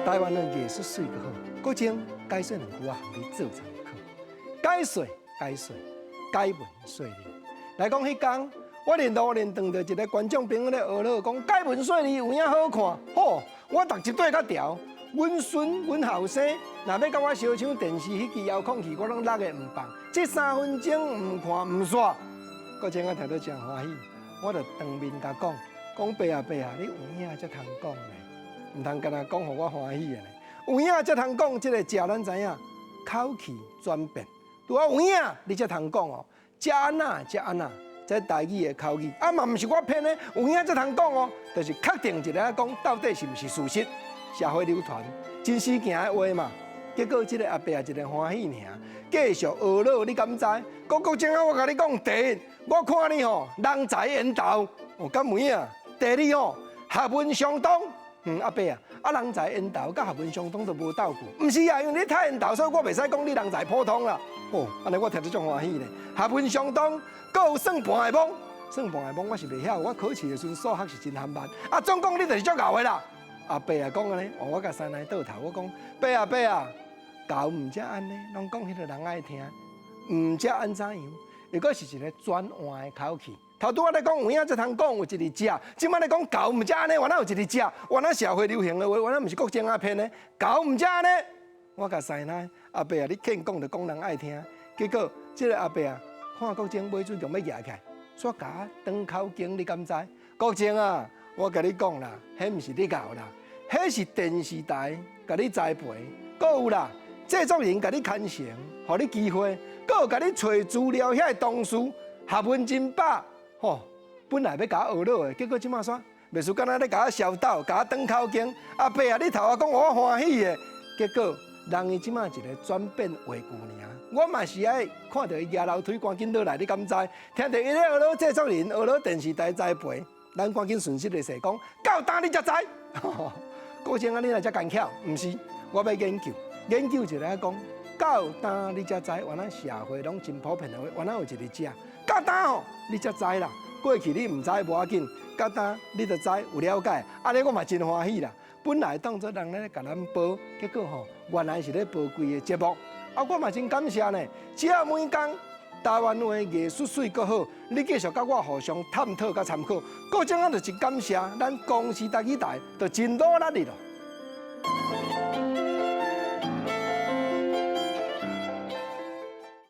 台灣的藝術媠閣好，國政解說兩句啊，予你做參考。解說解說，解文說理。來講彼工，我連路連撞著一个觀眾朋友咧學囉，講解文說理有影好看，吼！我逐一對較牢。阮孫、阮後生，若欲佮我相搶電視彼支遙控器，我攏落的毋放。這3分鐘毋看毋煞。國政我聽著真歡喜，我就當面共講，講爸啊爸啊，你有影才通講呢，毋通干焦講予我歡喜的呢。有影才通講，這个食咱知影，口氣轉變。拄仔有影，你才通講哦。才按怎才按怎，這台語的口語，啊嘛毋是我編的，有影才通講哦，就是確定一下講到底是毋是事實，社會流傳真實行的話嘛。結果這个阿伯也一个歡喜爾，繼續學囉，你敢知？講國政啊，我共你講，第一，我看你吼人才緣投，哦，敢有影？第二吼學問相當，阿伯啊，啊人才緣投佮學問相當都無鬥過，毋是啊，因為你太緣投，所以我袂使講你人才普通啦。哦，按呢我聽著足歡喜咧，學問相當，閣有算盤會摸，算盤會摸我是袂曉，我考試的時陣數學是真含慢。啊，總講你就是足𠢕的啦。阿伯啊講按呢，哦，我共師奶倒頭，我講伯啊伯啊，𠢕毋才按呢，攏講彼个人愛聽，毋才按怎樣？又閣是一个轉換的口氣。頭拄仔咧講有影才通講有一日食，這擺咧講𠢕毋才按呢，原來有一日食，原來社會流行的話，原來毋是國政仔編的，𠢕毋才按呢。我共師奶阿伯啊，你欠講就講人愛聽，結果這个阿伯啊，看國政尾准就欲舉起來，煞共我轉口經，你敢知？國政啊，我共你講啦，彼毋是你𠢕啦，彼是電視台共你栽培，閣有啦，製作人共你牽成，予你機會，閣有共你揣資料遐个同事，學問真飽，吼，本來欲共我學囉的，結果這馬煞，袂輸敢若咧共我消抖，共我轉口經。阿伯啊，你頭仔講我歡喜的，結果人伊這馬一个轉變話句爾，我嘛是愛看著伊舉樓梯趕緊落來，你敢知？聽著伊咧學囉製作人，學囉電視台栽培，咱趕緊順勢來說講，到今你才知？國政啊，你若遮奸巧，毋是，我欲研究，研究一下講，到今你才知，原來社會攏真普遍的話，原來有一个食，到今吼你才知啦。過去你毋知無要緊，到今你就知有了解，按呢我嘛真歡喜啦。本來當作人咧共咱播，結果吼原來是咧播規个節目，啊我嘛真感謝呢。只要每工台灣話藝術媠閣好，你繼續佮我互相探討佮參考，國政啊就真感謝咱公視台語台，就真努力咯。